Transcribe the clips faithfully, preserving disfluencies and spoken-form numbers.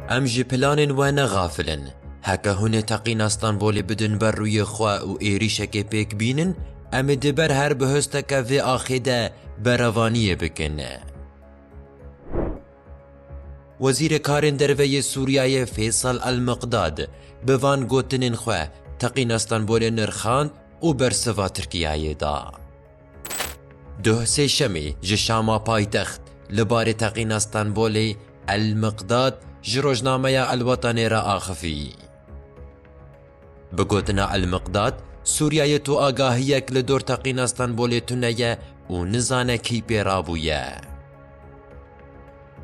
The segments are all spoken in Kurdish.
Em ji planên we nexafilin. Heke hûn ê teqîna Stenbolê bidin ber rûyê xwe û êrîşekê pêk bînin, em ê di ber her bihosteke vê axê de berevaniyê bikin. Wezîrê Karên Derve yê Sûriyeyê Feysal El-Miqdad bi van gotinên xwe teqîna Stenbolê nirxand û bersiva Tirkiyeyê da. Duh sêşemê ji Şama paytext li barê teqîna Stenbolê El-Miqdad ji rojnameya El-Wetanê re axifî. Bi gotina El-Miqdad, Sûriyeyê tu agahiyek li dor teqîna Stenbolê tune ye û nizane kî pê rabûye.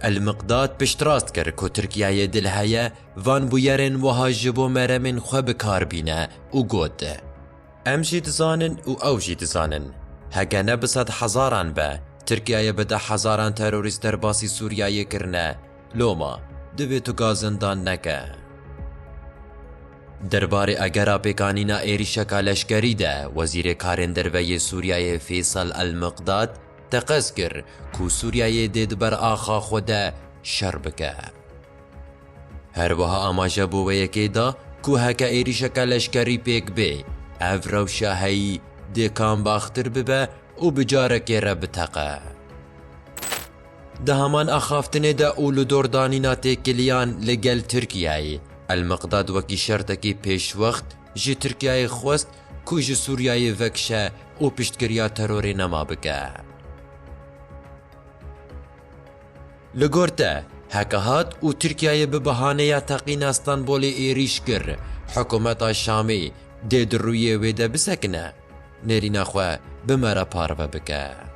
El-Miqdad piştrast kir ku Tirkiyeyê dil heye van bûyerên wiha ji bo meremên xwe bi kar bîne û got, Em jî dizanin û ew jî dizanin. Heke ne bi sed hezaran be, Tirkiyeyê bi deh hezaran terorîst derbasî Sûriyeyê kirine. Loma, divê tu ga zindan neke. Derbarê egera pêkanîna êrîşeka leşkerî de, Wezîrê Karên Derve yê Sûriyeyê Feysal El-Miqdad teqez kir ku Sûriyeyê dê di ber axa xwe de şer bike. Her wiha amaje bo wê yekê da ku heke êrîşeke leşkerî pêk bê, ev rewşa heyî dê kambaxtir bibe û bi carekê re biteqe. Di heman axaftinê de û li dor danîna têkiliyan li gel Tirkiyeyê, El-Miqdad wekî şertekî pêşwext ji Tirkiyeyê xwest ku ji Sûriyeyê vekişe û piştgiriya terorê nema bike. Li gor te, heke hat û Tirkiyeyê bi bahaneya teqîna Stenbolê êrîş kir, hikûmeta Şamê dê di rûyê wê de bisekine, nêrîna xwe bi me re parve bike.